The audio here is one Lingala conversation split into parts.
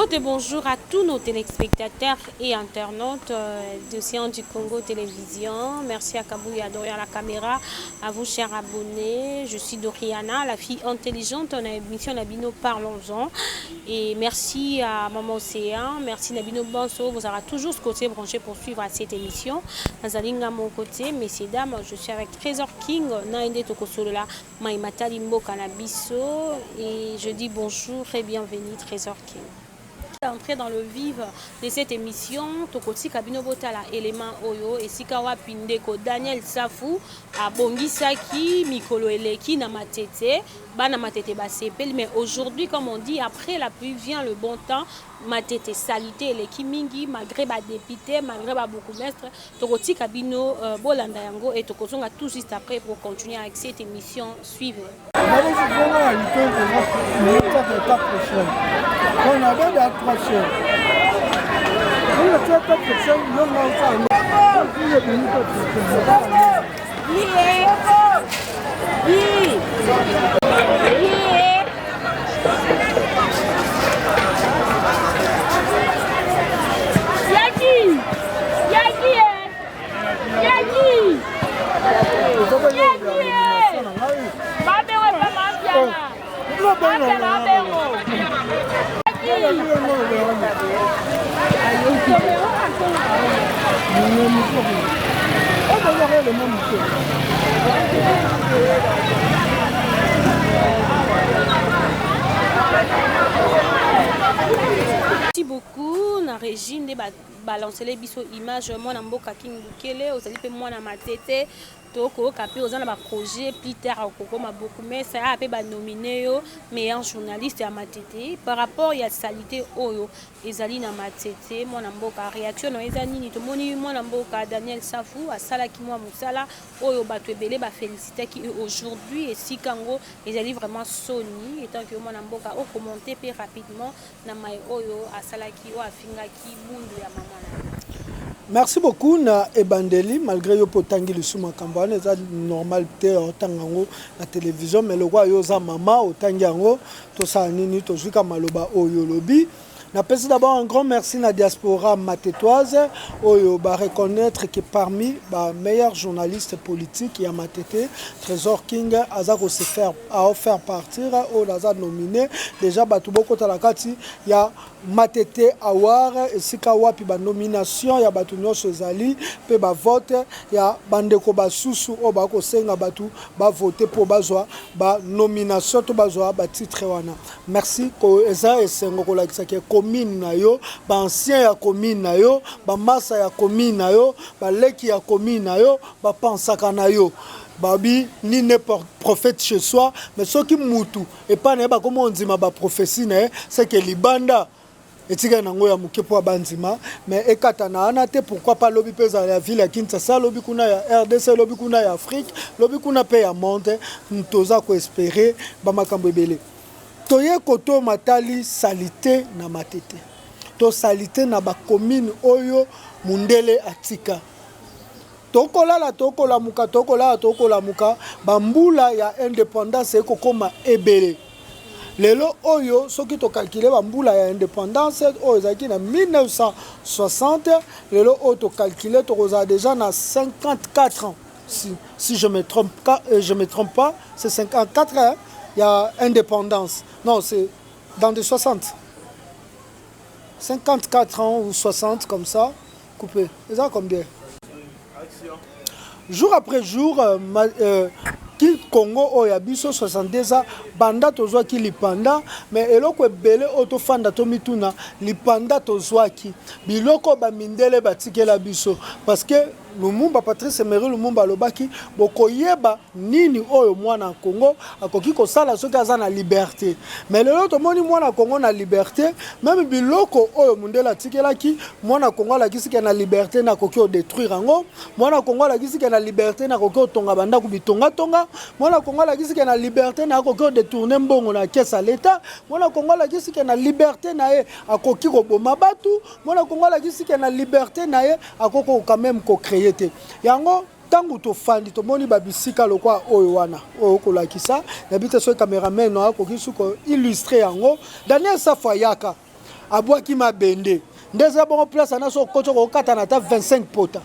Mbote, bonjour à tous nos téléspectateurs et internautes d'Océan du Congo Télévision. Merci à Kabouya derrière la caméra, à vous chers abonnés. Je suis Doriana, la fille intelligente. On a émission na bino, parlons-en. Et merci à Maman Océan, merci na bino banso. Vous aurez toujours ce côté branché pour suivre à cette émission. Nazali nga mon côté, messieurs, dames, je suis avec Trésor King, na nde tokosolola maye matali mboka na biso. Et je dis bonjour et bienvenue Trésor King. Entrer dans le vif de cette émission, tokotika bino botala élément oyo esika wapi ndeko Daniel Safu abongisaki mikolo eleki na Matete, bana Matete basepeli. Mais aujourd'hui, comme on dit, après la pluie vient le bon temps. Matete salité eleki mingi malgré ba député, malgré ba bourgmestre. Tokotika bino bolanda yango et tokozonga tout juste après pour continuer avec cette émission. Suivez. On avait des trois chaînes. On a quatre chaînes, on a Yaki! Yaki! Yaki! Yaki! Babengo epa Mapiana! Mapiana babengo! Merci beaucoup na régie nde balancele biso image. Mwana mboka King Bukele, ozali mpe mwana Matete, tokoyoka mpe oza na baprojet plus tard okokoma bourgmestre, aya mpe banomine yo meilleur journaliste ya Matete. Par rapport ya salité oyo ezali na Matete, mwana mboka, réaction na yo eza nini? Tomoni mwana mboka Daniel Safu asalaki mwa mosala oyo bato ebele bafélicitaki et aujourd'hui esika yango ezali vraiment soni. Etant que mwana mboka, okommente mpe rapidement na mai oyo asalaki, oyo afingaki bundu ya mama na ye. Merci beaucoup na ebandeli. Malgré yo mpo otangi lisusu makambo wana, eza normal te otanga yango na télévision, mais lokola yo oza mama, otangi yango, tosala nini? Tozwika maloba oyo olobi. Napesi d'abord un grand merci na diaspora matetoise oyo bareconnaître que parmi bameilleurs journalistes politiques ya Matete, Trésor King aza kose faire aofaire partir oyo aza nominé déjà. Bato bokotala kati ya Matete Award, esika wapi banomination ya bato nyonso ezali mpe bavote ya bandeko basusu oyo bakosenga bato bavote mpo bazwa banomination to bazwa batitre wana. Merci. Eza esengo kolakisaka commune na yo, baancien ya commune na yo, bamasa ya commune na yo, baleki ya commune na yo, bapansaka na yo. Babi nul n'est prophète chez soi, mais soki mutu epai na ye bakoma ondima baprophétie na ye, c'est que libanda etikali nango ya moke mpo bandima. Mais ekata na wana te. Pourquoi pas lobi mpe ezala ya ville ya Kinshasa, lobi kuna ya RDC, lobi kuna ya Afrique, lobi kuna mpe ya monde? Toza koespérer bamakambo ebele. Toye koto matali salité na Matete to salité na bacommune oyo mundele atika. Tokolala, tokolamuka, tokolala, tokolamuka, bambula ya indépendance ekokoma ebele. Lelo oyo soki tocalculer bambula ya indépendance oyo ezalaki na 1960, lelo oyo tocalculer, tokozala déjà na 54 ans, si je me trompe pas, je me trompe pas, c'est 54 ans ya indépendance. Non, c'est dans des 60, 54 ans ou 60 comme ça coupé, eza combien? Jour après jour, ki Congo oyo ya biso, 62 ans banda tozwaki lipanda. Mais eloko ebele oyo tofanda tomituna, lipanda tozwaki, biloko bamindele batikela biso, parce que Lumumba, Patrice Emery Lumumba alobaki: bokoyeba nini oyo mwana Congo akoki kosala soki aza na liberté. Mais lelo tomoni mwana Congo na liberté, même biloko oyo mundele atikelaki mwana Congo, alakisi ke na liberté nakoki odétruire yango. Mwana Congo alakisi ke na liberté nakoki otonga bandako bitongatonga. Mwana Congo alakisi ke na liberté na akoki odétourner mbongo na caisse ya l'État. Mwana Congo alakisi ke na liberté na ye akoki koboma bato. Mwana Congo alakisi ke na liberté na ye akoki quand même kocréer te yango. Ntango tofandi, tomoni babisika lokwa oyo wana oyo okolakisa, nayebi te soki cameraman akoki su koillustrer yango. Daniel Safo ayaka. Abwaki mabende nde eza bongo. Place ana so okoti, okokata na ata 25 pota,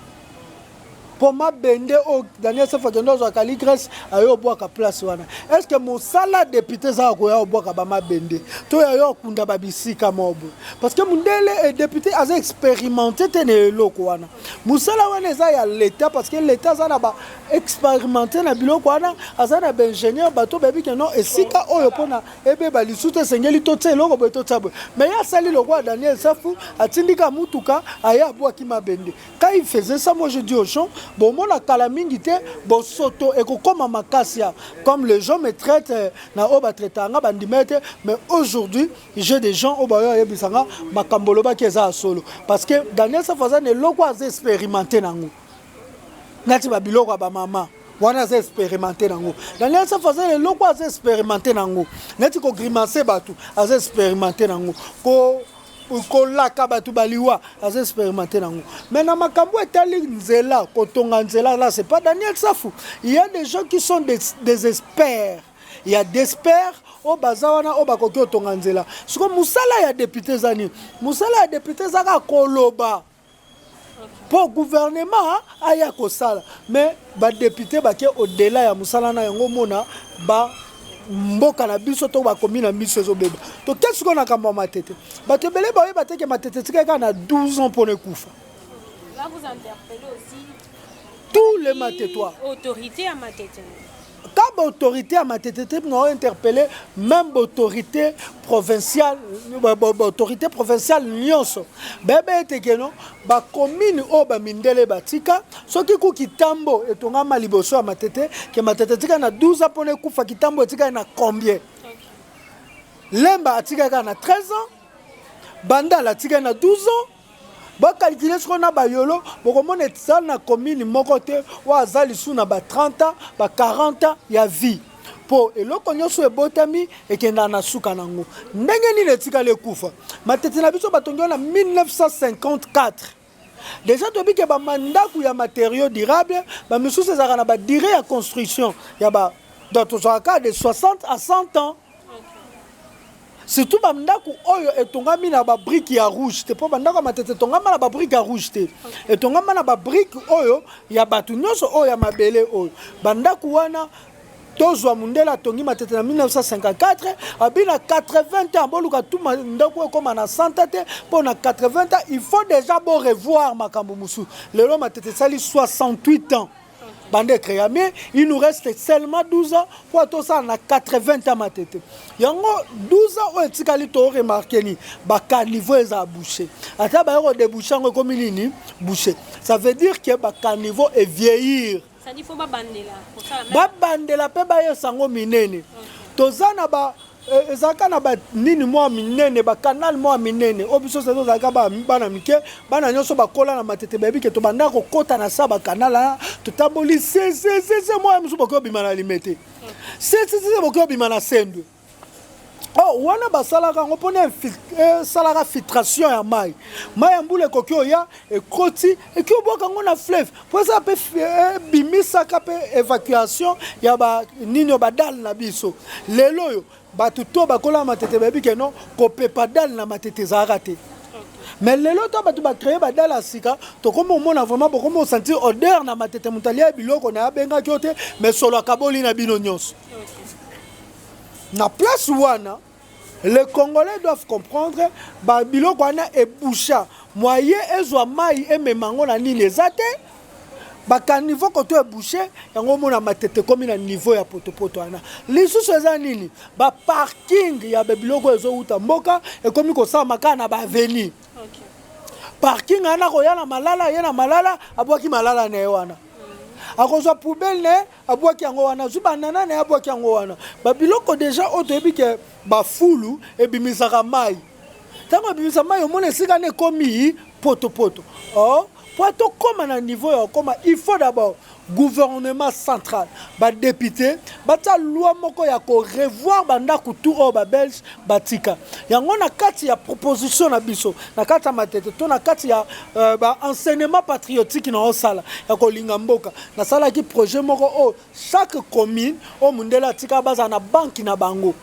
mpo mabende oyo Daniel Safu akende ozwa Kali Grèce, aye obwaka place wana. Est ce que mosala député ezaka koya obwaka bamabende to ya yo okunda babisika moko boye? Parce que mondele e député aza expérimenté te na eloko wana. Mosala wana eza ya l'État, parce que l'État aza na ba expérimenté na biloko wana, aza na baingénieur, bato bayebi ke non, esika oyo mpona ebeba lisusu te, esengeli totia eloko boye, totia boye. Mais ye asali lokola Daniel Safu, atindika mutuka, aye abwaki mabende. Quand il faisait ça, moi je dis aux gens, bomona kala mingi te, bosoto ekokoma makasi ya comme les gens me traitent na oyo batraitaka nga, bandima te. Mais aujourd'hui j'ai des gens oyo bayo ayebisanga makambo olobaki eza ya solo, parce que Daniel Safu aza na eloko aza expérimenté nango, nati babiloko ya bamama wana aza expérimenté nango. Daniel Safu aza na eloko aza expérimenté nango, neti kogrimacer bato, aza expérimenté nango, ko kolaka bato baliwa, aza expérimenté nango. Mais na makambo etali nzela, kotonga nzela, là c'est pas Daniel Safu. Il y a des gens qui sont des experts, il y a des experts oyo baza wana, oyo bakoki kotonga nzela. Siko mosala ya député eza nini? Mosala ya député eza kaka koloba mpo gouvernement aya kosala. Mais badéputé bake au-delà ya mosala na yango. Omona ba mboka na biso to bakomi na biso ezobeba. Toke sikoyo na kambo ya Matete. Bato ebele bayeba te ke Matete etikali kaka na 12 ans mpona ekufa. Là, vous interpellez aussi tous les Matetois. Autorité à Matete. Ka baautorité ya Matete te, na interpellé même baautorité provinciale, baautorité provinciale nyonso. Bayeba ete keno bacommune oyo bamindele batika, soki ku Kitambo etongama liboso ya Matete, ke Matete etikali na 12 ans mpona ekufa, Kitambo etikali na combien? Lemba atikali kaka na 13 ans, Bandala atikali na 12 ans. Bacalculer sikoyo na bayolo, bokomona eza na commune moko te oyo aza lisu na ba 30 ans, ba 40 ans ya vie, mpo eloko nyonso ebotami ekendaka na suka nango. Ndenge nini etikali ekufa? Matete na biso batongi wana 1954. Déjà toyebi ke bamandako ya matériaux durable, bamisusu ezalaka na badurée ya construction ya ba, donc tozwaka de 60 à 100 ans, surtout bandako oyo etongami na babrique ya rouge te, mpo bandako ya Matete etongama na babrique ya rouge te, etongama na babrique oyo ya bato nyonso, oyo ya mabele. Oyo bandako wana, tozwa mundele atongi Matete na 1954, abi na 80 ans boluka tu ndako ekóma na 100 te, mpo na 80 ans il faut déjà bo revoir makambo mosusu. Lelo Matete esali 68 ans bande créa, mais il nous reste seulement 12 ans po tosala na 80 ans Matete. Yango 12 ans oyo etikali, toremarquer nini? Bacaniveau eza bouché. Ata baye kodéboucher yango, ekomi nini? Bouché. Ça veut dire que bacaniveau evieillir. Babandela mpe bayesa yango minene. Toza na ba ezalaka na banini mwa minene, bacanal mwa minene oyo biso tozalaka bana mike, bana nyonso bakola na Matete bayebi ke tobanda kokɔta na sa bacanal wana, totamboli sesesese mwa mosusu, bokoki obima na Limete, sesesese bokoki obima na Sendwe. Oh, wana basalaka yango mpona esalaka filtration ya mai. Mai ya mbula ekoki oya, ekoti, eki obwaka yango na fleuve, mpo eza mpe ebimisaka mpe évacuation ya banini oyo badalles na biso. Lelo oyo bato to bakola Matete bayebi ke non, kopepa dalle na Matete ezalaka te. Mais lelo to bato bacréer badalles ya sika, tokomi omona vraiment, bokomi osentir odeur na Matete. Moto alia biloko na ye, abengaki yo te, mais solo akaboli na bino nyonso na place wana. Les Congolais doivent comprendre, babiloko wana eboucha, moyen ezwa mai emema yango na nini eza te. Bacaniveau koto ebouché yango, omona Matete ekomi na niveau ya potopoto wana. Lisusu eza nini? Baparking ya babiloko ezowuta mboka ekomi kosalama kaka na baavenue. Parking wana, koya na malala, ye na malala, abwaki malala na ye wana, akozwa poubelle na ye, abwaki yango wana, azwi banana na ye, abwaki yango wana. Babiloko déjà oyo toyebi ke bafulu ebimisaka mai, ntango ebimisa mai, omona esika na ekomi potopoto. Or po tokóma na niveau ya kokóma, il faut d'abord gouvernement central, badéputé batia loi moko ya korevoir bandako tu oyo babelge batika yango. Na kati ya proposition na biso na kati ya Matete to na kati ya baenseignement patriotique na osala ya kolinga mboka, nasalaki projet moko oyo chaque commune oyo mondele atika bazala na banque na bango.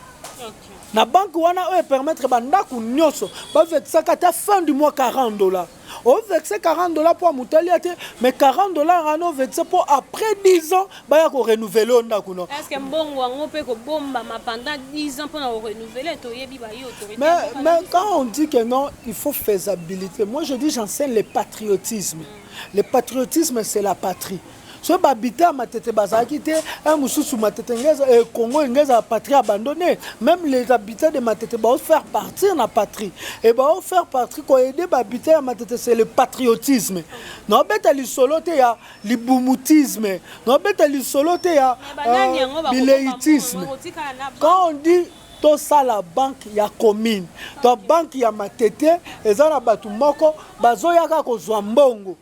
Na banque wana oyo epermettre bandako nyonso bavexaka ata fin du mois 40 $. Ovexe 40 $ mpo moto alia te, mais 40 $ wana ovexe mpo après 10 ans baya korenouveler oyo ndako no. Est ce que mbongo yango mpe kobombama pendant 10 ans mpona korenouveler? Toyebi bayi autorité. Mais quand on dit que non, il faut faisabilité, moi je dis, j'enseigne le patriotisme. Le patriotisme, c'est la patrie. Soki babita ya Matete bazalaki te, un mosusu Matete, Congo enge ezala patrie abandonnée. Même les habitants de Matete baofaire partir na patrie et baofaire partir koaider bahabitants ya Matete. C'est le patriotisme. Naobeta lisolo te ya libumutisme, naobeta lisolo te ya bileitisme. Quand on dit tosala banque ya commune to banque ya Matete, eza na bato moko bazoyaka kozwa mbongo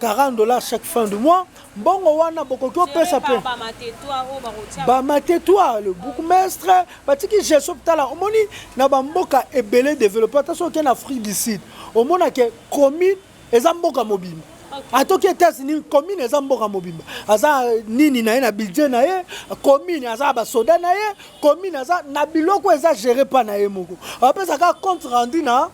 40 $ chaque fin de mois. Mbongo wana bokoki opesa mpe bamatetoi, le bourgmestre batiki gestion. Tala, omoni na bamboka ebele développé, ata soki oke na Afrique du Sud, omonake commune eza mboka mobimba. Atoki États-Unis, commune eza mboka mobimba, aza nini na ye na budget na ye, commune aza na basoda na ye, commune aza na biloko eza géré mpa na ye moko, apesaka compte rendu na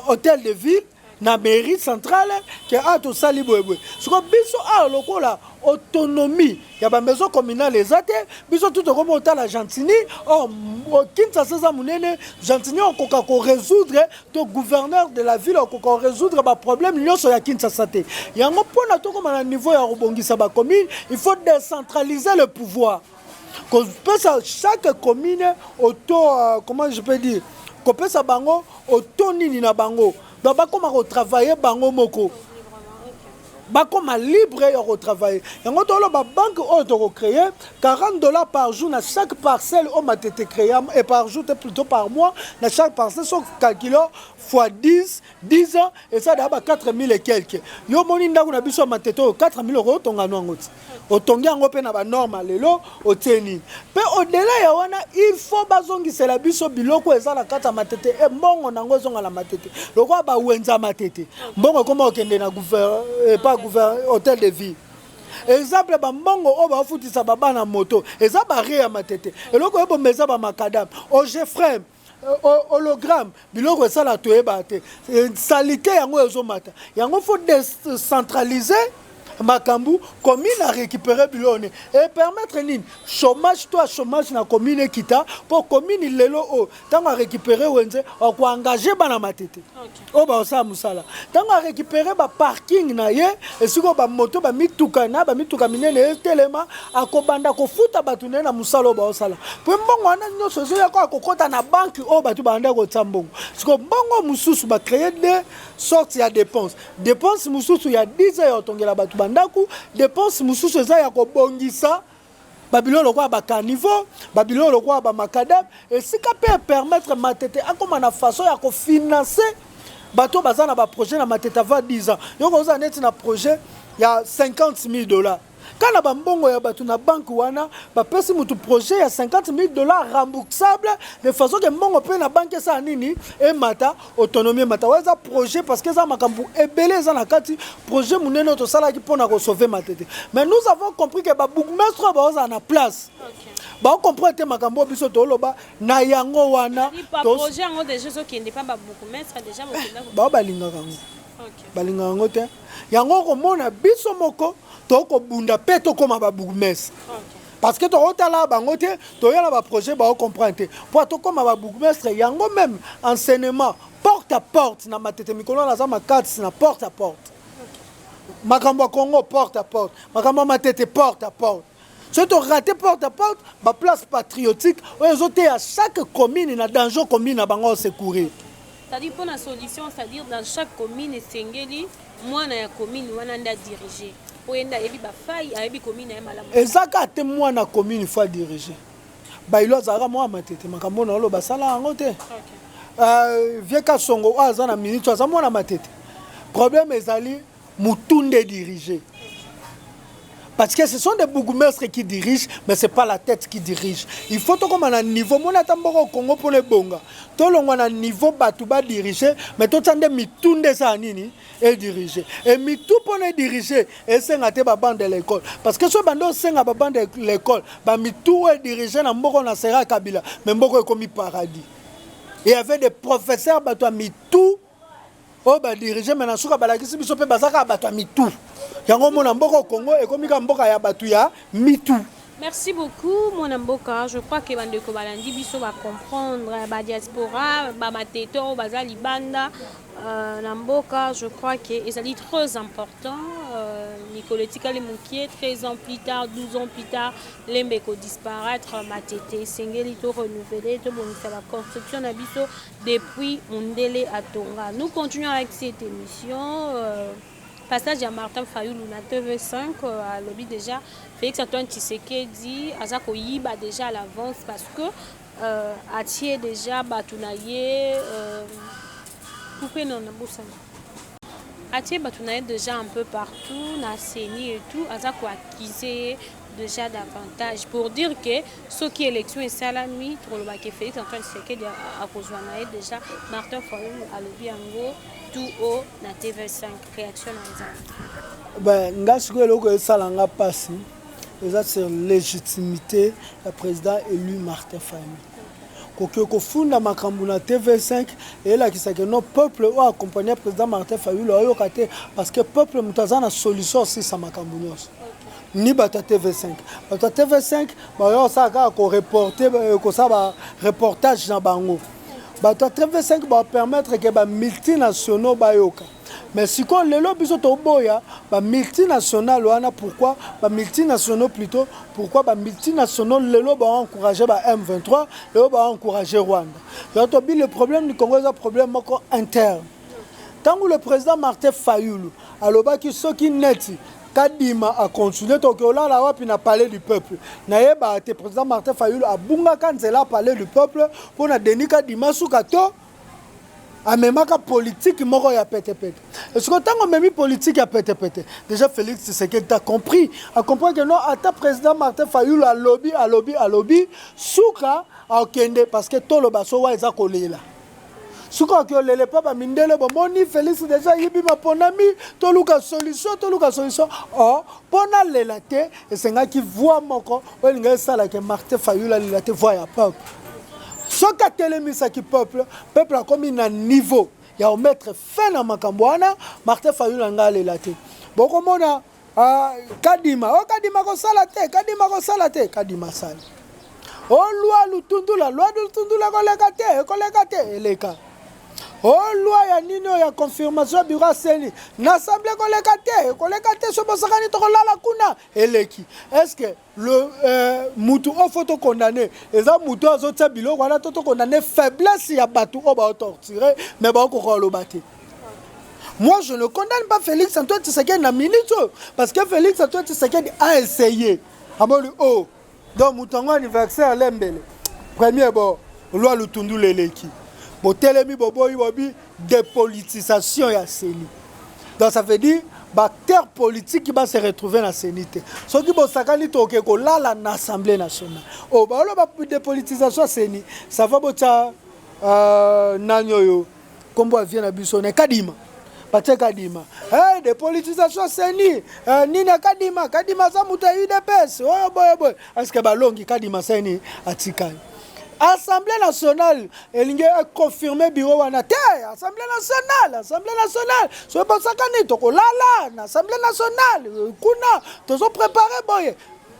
hôtel de ville, na mairie centrale, ke awa tosali boyeboye. Siko biso awa, lokola autonomie ya bamaison communale eza te, biso tu tokomi otala Gentini. Or Kinshasa eza monene. Gentini okoka korésoudre to gouverneur de la ville okoka korésoudre baproblème nyonso ya Kinshasa te. Yango mpona tokóma na niveau ya kobongisa bacommune, il faut décentraliser le pouvoir, kopesa chaque commune auto, comment je peux dire, kopesa bango auto nini na bango. Donc bakóma kotravailler bango moko, bakóma libre ya kotravailler. Yango toloba banque oyo tokocréer 40 $ par jour na chaque parcelle oyo Matete créa, et par jour te, plutôt par mois na chaque parcelle. So calcule fois 10, 10 ans, eza ba 4000 et quelque. Yo moni ndako na biso ya Matete oyo, 4000 okotonga no yango ti otongi yango mpe na banorme lelo otie nini. Mpe au-delà ya wana, il faut bazongisela biso biloko eza na kati ya Matete, e mbongo nango ezonga na Matete. Lokola bawenza Matete, mbongo ekoma okende na epa hôtel de ville. Exemple, bambongo oyo bafutisa babana moto eza bare ya Matete. Eloko oyebomba eza bamacadam, ogefrem, hologramme, biloko esala toyeba te. Saleté yango ezomata. Yango faut décentraliser makambo, commune a récupéré biloko ne e permettre nini? Chômage to chômage na commune ekita, mpo commune lelo oyo, ntango arécupéré wenze, akoengage bana Matete oyo baosala mosala. Ntango arécupéré baparking na ye, esika oyo bamoto, bamituka na bamituka minene etelema, akobanda kofuta bato na ye na mosala oyo baosala. Mpo mbongo wana nyonso ezoya ko akokɔta na banque oyo bato banda kotia mbongo. Siko mbongo mosusu, bacréer deux sortes ya dépense: dépense mosusu ya 10 ya kotongela bato bandako, dépense mosusu eza ya kobongisa babiloko lokola bacaniveau, babiloko lokola bamacadam, esika mpe epermettre Matete akóma na façon ya kofinancer bato baza na baprojet na Matete avant 10 ans. Yo kozala neti na projet ya 50 000 $, kaka bambongo ya bato na banque wana, bapesi motu projet ya 50 000 $ remboursable, de façon ke mbongo mpe na banque esala nini? Emata, autonomie emata. Oyo eza projet, parce que eza makambo ebele eza na kati. Projet monene oyo tosalaki mpona kosauver Matete. Mais nous avons compris ke babourgmestre oyo baozala na place baocomprendre te makambo oyo biso toloba na yango wana. Projet yango déjà ezokende pa babourgmestre déjà. Bao balingaka yango, balingaka yango te. Yango okomona biso moko tokobunda mpe tokóma babourgmestre, parce que tokotala bango te, toya na baprojet, baocomprendre te mpo tokóma babourgmestre. Yango même enseignement porte à porte na Matete, mikolo naza makati na porte à porte. Makambo ya Congo porte à porte, makambo ya Matete porte à porte. Soki torater porte à porte, baplace patriotique oyo ezoteya chaque commune na danger, commune na bango osecourir. C'est-à-dire pour la solution, c'est-à-dire dans chaque commune esengeli mwana ya commune wana nde adirige, po ye nde ayebi bafai, ayebi commune na ye malamu. Eza kaka te mwana commune faut adirige. Bailo azalaka mwana Matete, makambo na oloba asala yango te. Vieux Kasongo oyo aza na minute, aza mwana Matete. Problème ezali mutu nde dirige. Parce que ce sont des bourgmestres qui dirigent, mais c'est pas la tête qui dirige. Il faut tokoma na niveau mona ata mboka Congo mpona ebonga, tolongwa na niveau bato badirige, mais totya nde mitu nde esala nini, edirige. E mitu mpona edirige esenga te babancs de l'école, parce que soki bande osenga babancs de l'école, bamitu oyo edirige na mboka na sera Kabila, mais mboka ekomi paradis. Et y avait des professeurs, bato ya mitu oyo badirige, mais na suka balakisi biso mpe baza kaka bato ya mitu. Yango omona mboka Congo ekomi kaka mboka ya bato ya mitu. Merci beaucoup, mwana mboka. Je crois que bandeko balandi biso bacomprendre, badiaspora, bamatete oyo baza libanda na mboka. Je crois que ezali très important. Mikolo etikali mokie, 13 ans plus tard, 12 ans plus tard, Lemba ekodisparaître. Matete esengeli to renouveler, tobongisa baconstruction na biso depuis mondele atonga. Nous continuons avec cette émission. Passage ya Martin Fayulu na TV5, alobi déjà Félix Antoine Tshisekedi aza koyiba déjà à l'avance parce que atie déjà bato na ye coupe non na bosana, atie bato na ye déjà un peu partout na CENI et tout. Aza koaccuser ye déjà davantage pour dire que soki élection esalami, tokolobaki Félix Antoine Tshisekedi akozwa na ye déjà. Martin Fayulu alobi yango tout haut na TV5. Réaction na eza? Ben, nga sikoyo eloko esalanga mpasi eza sur légitimité ya président élu Martin Fayulu. Koke kofunda makambo na TV5 eyelakisaka no peuple oyo accompagne président Martin Fayulu ayoka te, parce que peuple moto aza na solution osisa makambo nyonso. Ni bato ya TV5, bato ya TV5 baoya kosala kaka koreporte, kosala bareportage na bango. Bato ya TV5 bapermettre ke bamultinationaux bayoka, mais sikoyo lelo biso toboya bamultinational wana. Pourquoi bamultinationaux plutôt? Pourquoi bamultinationaux lelo baencourage ba M23, lelo baencourage Rwanda? Yo tobi le problème du Congo eza problème moko interne. Ntango le président Martin Fayulu alobaki soki neti Kadima acontinue, toke olala wapi? Na Palais du Peuple. Nayebaka te président Martin Fayulu abungaka nzela Palais du Peuple mpo na Denis Kadima. Suka to amemaka politike moko ya petepete. Esiko ntango amemi politike ya petepete, déjà Félix Tshisekedi a compris, a compris que non, ata président Martin Fayulu alobi, alobi, alobi, suka akende, parce que toloba so wa eza kolela. Soki okoki olele mpa bamindele, bomoni Félix déjà ayibi maponami, toluka solution, toluka solution. Or mpo nalela te, esengaki voix moko oyo elingi esalaka Martin Fayulu alela te, voix ya peuple. Soki atelemisaki peuple, peuple akomi na niveau ya komettre fin na makambo wana, Martin Fayulu anga alela te. Bokomona Kadima o Kadima kosala te, Kadima kosala te, Kadima asali. O loi Lutundula, loi Lutundula ekoleka te, ekoleka te, eleka. O loi ya nini oyo ya confirmation ya bureau ya CENI na assemblée, ekoleka te, ekoleka te, so bosakani tokolala kuna, eleki. Est ce que le mutu oyo faut tokondane eza mutu oyo azotia biloko wana, to tokondane faiblesse ya bato oyo baotorture mais baokoka koloba te? Moi, je ne condamne pas Félix Antoine Tshisekedi na minute oyo, parce que Félix Antoine Tshisekedi a essayé. Amoni oh, donc moto yango anniversaire lembele premier bo loi Lutundula eleki, botelemi, boboyi, bobi dépolitisation ya CENI. Donc ça veut dire baacteur politique ba se retrouver na CENI te. Soki bosakani, toke kolala na Assemblée nationale. Oyo baoloba dépolitisation ya CENI, ça va, botia nani oyo nkombo avie na biso na Kadima, batie Kadima. Hey, dépolitisation CENI, nini ya Kadima? Kadima aza moto ya UDPS oyo boye boye. Est-ce balongi Kadima? CENI atikali. Assemblée nationale elingi econfirme bureau wana te. Assemblée nationale, Assemblée nationale, soki bosakani tokolala na Assemblée nationale kuna, tozoprépare boye,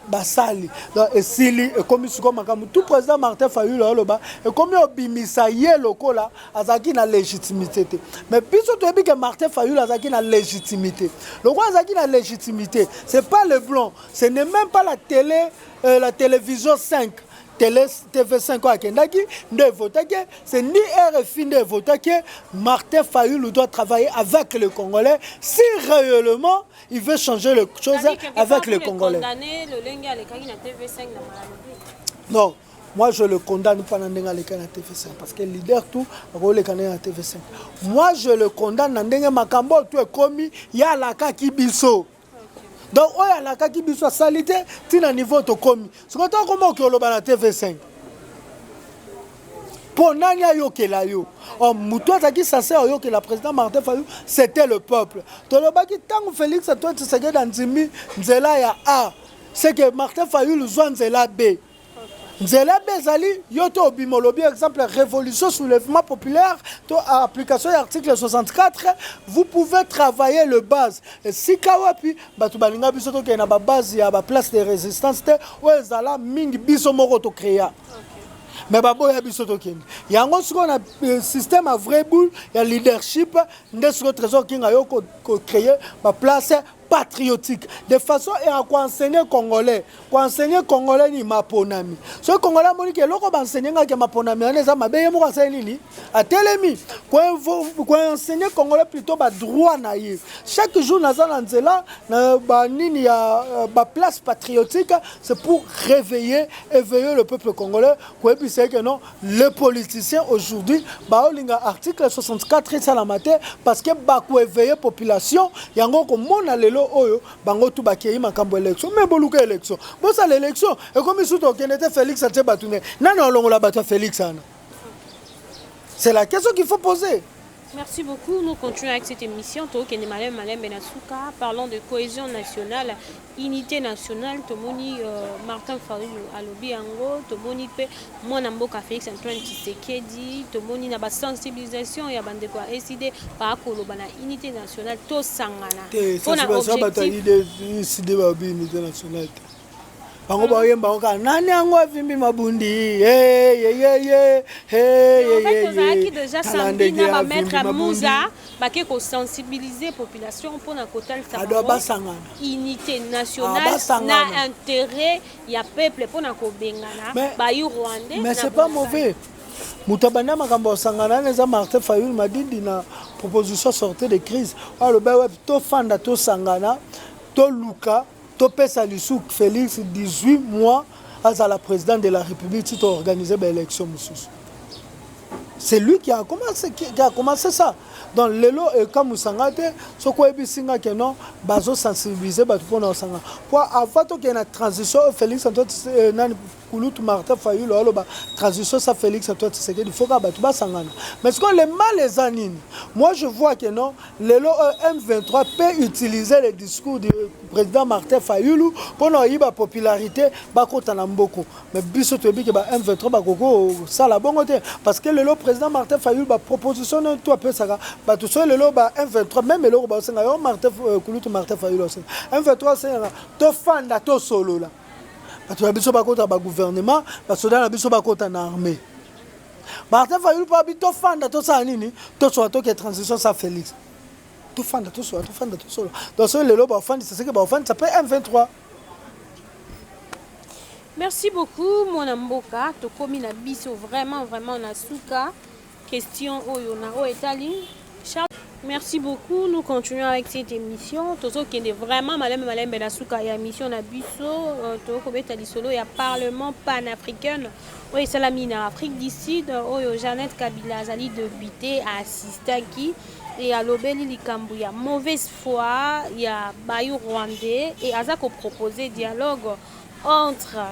basali. Donc esili, ekomi sikoyo makambo tout président Martin Fayulu aloba ekomi obimisa ye lokola azalaki na légitimité te. Mais biso toyebi ke Martin Fayulu azalaki na légitimité. Lokola azalaki na légitimité, c'est pas le blanc, ce n'est même pas la télé, la télévision 5, télé TV5 oyo akendaki nde evotaki, c'est ni RFI nde evotaki. Martin Fayulu doit travailler avec les Congolais si réellement il veut changer les choses avec les Congolais. Non, moi je le condamne pas na ndenge aleka na TV5, parce que leader tout akoleka ndenge na TV5. Moi je le condamne na ndenge makambo oyo tout ekomi, ye alakaki biso. Donc oyo alakaki biso asali te, ntina niveau tokomi sikoyo, tokoma oki oloba na TV5 mpo nani ayokela yo? Or motu azalaki censé ayokela président Martin Fayulu, c'était le peuple. Tolobaki ntango Félix Antoine Tshisekedi andimi nzela ya A, c'est que Martin Fayulu zwa nzela B. Nzela B ezali yo to obima olobi, exemple, révolution, soulèvement populaire to application ya article 64. Vous pouvez travailler le base esika wapi bato balinga biso tokende na babase ya baplace de résistance te, oyo ezala mingi biso moko tocréa, mais baboya biso tokende yango. Sikoyo na système ya vrai boule ya leadership nde sikoyo Trésor Kinga yo kocréer baplace patriotique de façon ya koenseigner Congolais, koenseigner Congolais nini? Maponami. Soki Congolais amoniki eloko baenseigner ngaki ya maponami wana eza mabe, ye moko asali nini? Atelemi. Koenseigner Congolais plutôt badroit na ye. Chaque jour naza na nzela na banini ya baplace patriotique, c'est pour réveiller, éveiller le peuple congolais, koyebisa ye ke non, les politiciens aujourd'hui baolinga article 64 esalama te, parce que bakoéveiller population. Yango komona lelo oyo bango tu bakei makambo élection, mais boluka élection, bosala élection, ekomi sutu okende te. Félix atie bato ne nani alongola bato ya Félix wana? C'est la question qu'il faut poser. Merci beaucoup. Nous continuons avec cette émission. Tokende malembe malembe na suka. Parlons de cohésion nationale, unité nationale. Tomoni Martin Fayulu alobi yango. Tomoni pe mwana mboka Félix Antoine Tshisekedi. Tomoni na ba sensibilisation ya bandeko ya ECD pa koloba na unité nationale, tosangana. Te, sensibilisation bato ya ECD babi unité nationale te. Bango bayemba kaka nani yango avimbi mabundi. En fait, tozalaki déjà samedi na bamaître Muza, bake kosensibiliser population mpona kotalisa ado basangana. Unité nationale na intérêt ya peuple mpona kobengana bayi rwandais. Mais c'est pas mauvais. Moto abanda makambo ya kosangana wana eza Martin Fayulu Madidi na proposition sortie de crise oyo aloba wapi: tofanda, tosangana, toluka topesa lisu Félix 18 mois azala président de la République ti toorganiser baélection mosusu. C'est lui qui a commencé ça. Donc lelo ekamusanga te soki oyebisi nga ke non, bazosensibiliser bato mpona kosanga, po avant tokende na transition oyo Félix Antoine nani, kulutu Martin Fayulu aloba transition sa Félix Antoine Tshisekedi, faut kaka bato basangana. Mais sikoyo le mal eza nini? Moi, je vois que non, lelo oyo M23 peut utiliser le discours du président Martin Fayulu mpona koyiba popularité, bakota na mboko. Mais biso toyebi ke ba M23 bakoki kosala bongo te, parce que lelo président Martin Fayulu, baproposition nini to apesaka bato? Soki lelo ba M23, même eloko baosenga yo Martin, kulutu Martin Fayulu osenga M23, osengaka tofanda, tosolola, bato na biso bakota bagouvernement, basoda na biso bakota na armée. Martin Fayulu mpo abi tofanda, tosala nini? Tosola, toke transition sa Félix, tofanda, tosola, tofanda, tosola. Donc soki lelo baofandisa, seke baofandisa mpe M23. Merci beaucoup, mwana mboka. Tokomi na biso vraiment vraiment na suka. Question oyo na oyo etali Charles. Merci beaucoup. Nous continuons avec cette émission. Tozokende vraiment malembe malembe na suka ya émission na biso. Tokobeta lisolo ya Parlement panafricaine oyo esalami na Afrique du Sud, oyo Jeannette Kabila azali député, aassistaki e alobeli likambo ya mauvaise foi ya bayi rwandais e aza kopropose dialogue entre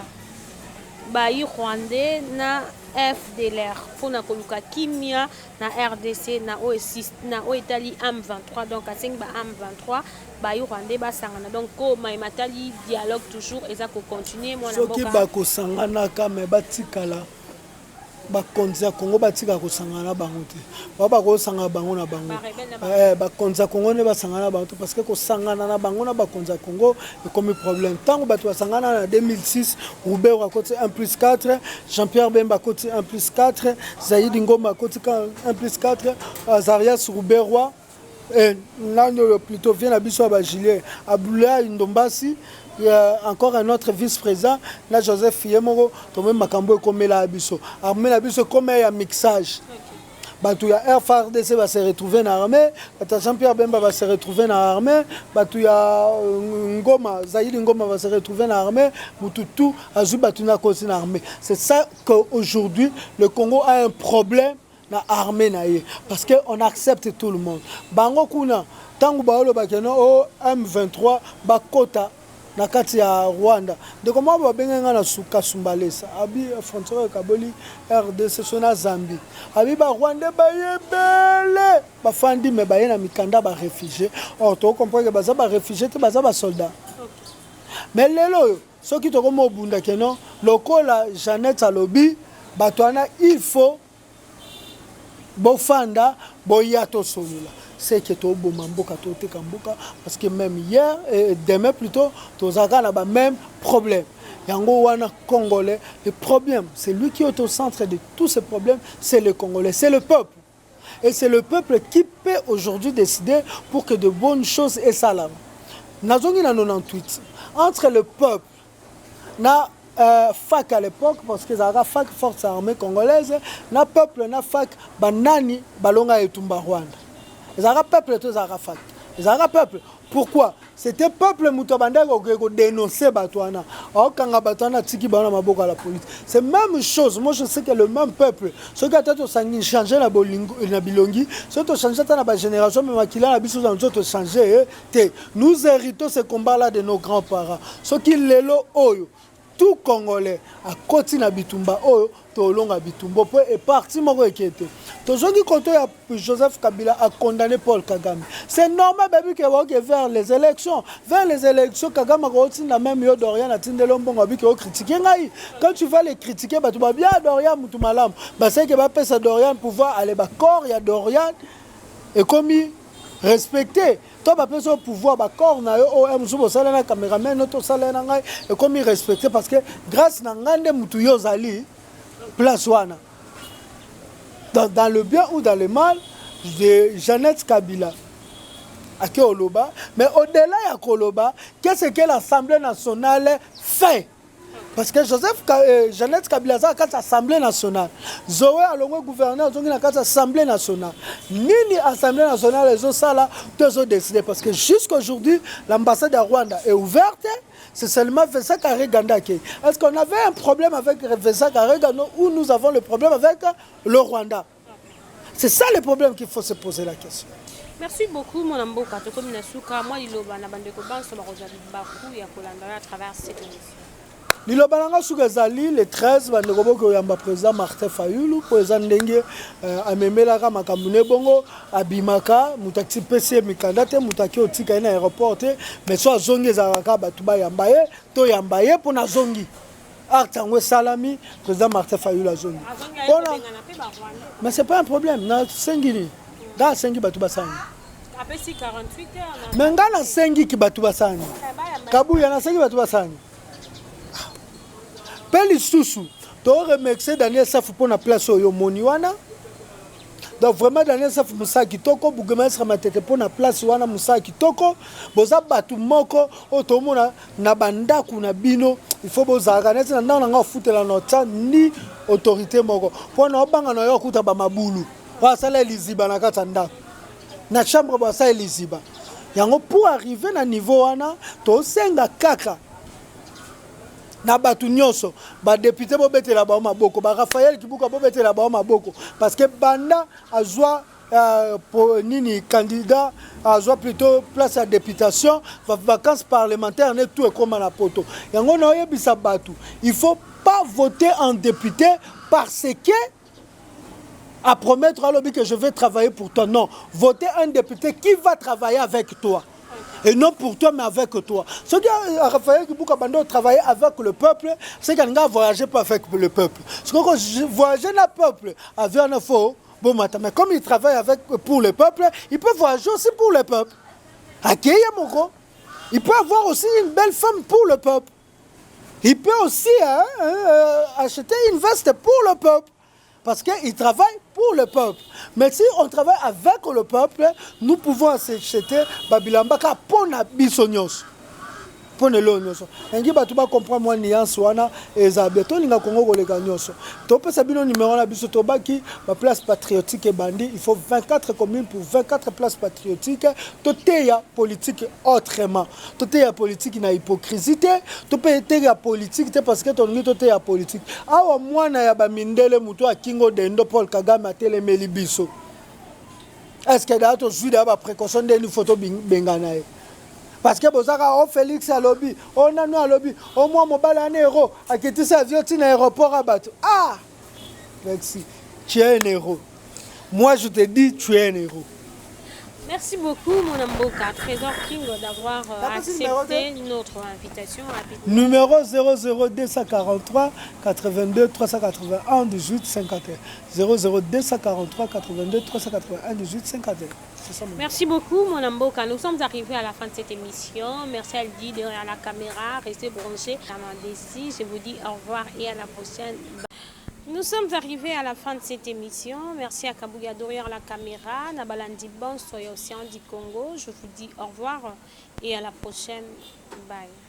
bayi rwandais na FDLR mpona koluka kimia na RDC, na oyo etali M23. Donc asengi ba M23, bayi rwandais basangana. Donc ko mayema etali dialogue toujours eza kocontinue, mwana Soki mboka. Bakosanganaka, me batikala bakonzi ya Kongo batika kosangana na bango te. Bao bakosangana bango na bango. Barebelle na bango. Bakonzi ya Kongo nde basangana na bango te, parce que kosangana na bango na bakonzi ya Kongo ekomi problème. Ntango bato basangana na 2006, Ruberwa akoti 1 plus 4, Jean-Pierre Bemba akoti 1 plus 4, Zaidi Ngomba akoti 1 plus 4, Azarias Ruberwa, nani oyo plutôt vient na biso ya bajulien Abdoulaye Ndombasi, encore un autre vice-président na Joseph ye moko. Tomoni makambo ekomela ya biso, armée na biso ekoma ya mixage. Bato ya FARDC base retrouve na armée, bato ya Jean-Pierre Bemba base retrouve na armée, bato ya Ngoma, Zaidi Ngoma base retrouve na armée. Mutu tu azwi bato na kosi na armée. C'est ça qu'aujourd'hui le Congo a un problème. na armée na ye, parce que on accepte tout le monde. Bango kuna, ntango baoloba que non, o M23 bakota na kati ya Rwanda, ndeko moko babenge nga na Kasumbalesa, abi frontière ekaboli RDC so na Zambie, abi Barwandais bayebele bafandi, me baye na mikanda baréfugiés. Or tocomprendre que baza baréfugiés te, baza basoldat. Mais lelo oyo, soki tokomi obunda que non, lokola Jeannette alobi, bato wana il faut bofanda, boya tosolola, c'est que toboma mboka, toteka mboka, parce que même hier et demain plutôt, tozalaka na bamême problème. Yango wana, Congolais, le problème, c'est lui qui est au centre de tous ces problèmes, c'est le Congolais, c'est le peuple. Et c'est le peuple qui peut aujourd'hui décider pour que de bonnes choses esalama. Nazongi na 98, entre le peuple na FAC à l'époque, parce que ezalaka FAC, Force armée congolaise, na peuple na FAC, banani balonga etumba Rwanda? Ezalaka peuple to ezalaka FAC? Ezalaka peuple. Pourquoi? C'était peuple moto abandaki koke kodénoncer bato wana, aokanga bato wana, atiki bango na maboko ya la police. C'est même chose. Moi, je sais que le même peuple, soki ata tosangi change na na bilongi, soki tochange ata na bagénération, me makila na biso na nzoto tochange te. Nous héritons ce combat là de nos grands parents. Soki lelo oyo tout Congolais akoti na bitumba oyo, tolonga bitumba, mpo eparti moko eke te. Tozongi koto ya Joseph Kabila acondamné Paul Kagame. C'est normal, babi que baoke vers les élections. Vers les élections, Kagame akotinda même yo Dorian, atindeli mbongo, abiki ocritiquer ngai. Quand tu vas les critiquer, bato babia Dorian mutu malamu, baseke bapesa Dorian pouvoir. Ale, bacorps ya Dorian ekomi respecté to bapesa yo pouvoir, bacorps na yo oyo mosusu bosala na cameraman no, tosala na ngai, ekomi respecté, parce que grâce na ngai nde mutu yo ozali place wana. Dans le bien ou dans le mal de Jeannette Kabila ake oloba, mais au-delà ya koloba, qu'est-ce que l'Assemblée nationale fait? Parce que Jeannette Kabila aza na kati ya Assemblée nationale, Zoé alongwe gouverneur, azongi na kati ya Assemblée nationale. Nini Assemblée nationale ezosala to ezodécider? Parce que jusqu'aujourd'hui, l'ambassade ya Rwanda est ouverte. C'est seulement Vincent Karega qui. Est-ce qu'on avait un problème avec Vincent Karega ou nous avons le problème avec le Rwanda? C'est ça le problème qu'il faut se poser la question. Merci beaucoup, mwana mboka. Tokomi na suka. Mwa liloba na bandeko banso bakozwa libaku ya kolanda yo à travers cette émission. Liloba na nga suka ezali: le 13, bandeko boki oyamba président Martin Fayulu, mpo eza ndenge amemelaka makambo ne bongo, abimaka, moto atipesi ye mikanda te, moto aki otika ye na aéroport te, mais so azongi, ezalaka kaka bato bayamba ye, toyamba ye mpona azongi. Acte yango esalami, président Martin Fayulu azongi. Azongi Mpona- ayekobengana mpe Barwanda. Mais c'est pas un problème. Nasengi nini? Nga asengi bato basani. Apesi 48 heures. Mais nga nasengiki bato basani. Bayamba. Kabuya, nasengi bato basani. Mpe lisusu toremercier Daniel Safu mpo na place oyo omoni wana. Donc vraiment, Daniel Safu, mosala kitoko. Bourgmestre Matete, mpo na place wana, mosala kitoko. Boza bato moko oyo tomona na bandako na bino. Il faut bozalaka neti na ndako na nga, ofutela na otya ni autorité moko mpo na obanga na yo okuta bamabulu oyo asala liziba na kati ya ndako, na chambre basala liziba yango. Pour arriver na niveau wana, tosenga kaka na bato nyonso, badéputés bobetela bango maboko, baRaphaël Kibuka bobetela bango maboko, parce que banda azwa nini, candidat, azwa plutôt place ya députation, vacances parlementaire ne tout ekóma na poto. Yango na oyebisa bato, il faut pas voter en député parce que à promettre, alobi que je vais travailler pour toi. Non, voter un député qui va travailler avec toi et non pour toi, mais avec toi. Ce qui Raphaël Kibuka bando travailler avec le peuple, c'est qu'il a voyagé pas avec le peuple. Ce que voyager na peuple avec un faux bon matin, mais comme il travaille avec pour le peuple, il peut voyager aussi pour le peuple. Akeye moko, il peut avoir aussi une belle femme pour le peuple. Il peut aussi, hein, acheter une veste pour le peuple. Parce qu'il travaille pour le peuple. Mais si on travaille avec le peuple, nous pouvons acheter babilamba pona biso nyonso. Mpo na eloko nyonso, nalingi bato bacomprendre mwa nuance wana. Eza bien, tolinga Kongo koleka nyonso. Topesa bino numero na biso. Tobaki baplace patriotique ebandi. Il faut 24 communes pour 24 places patriotiques. Toteya politique autrement, toteya politique na hypocrisie te, to mpe teya politique te parce que tolingi toteya politique awa. Mwana ya bamindele, moto akingo dendo, Paul Kagame atelemeli biso. Est ce que daa tozwi daa baprécaution ndeni fo tobengana ye? Parce que bozaka o Félix alobi, o nanu alobi, o mwa mobali ana héros akitisi avion ntina aéroport ya bato. Ah merci, tu es un héros. Moi, je te dis, tu es un héros. Merci beaucoup, mon Mboka, Trésor King, d'avoir accepté notre invitation rapidement. Numéro 00243 82 381 18 51. 00243 82 381 18 51. C'est ça. Merci beaucoup, mon Mboka. Nous sommes arrivés à la fin de cette émission. Merci à Aldi derrière la caméra. Restez branchés. Je vous dis au revoir et à la prochaine. Nous sommes arrivés à la fin de cette émission. Merci à Kabouya derrière la caméra. Nabalandi Bon, Océan du Congo. Je vous dis au revoir et à la prochaine. Bye.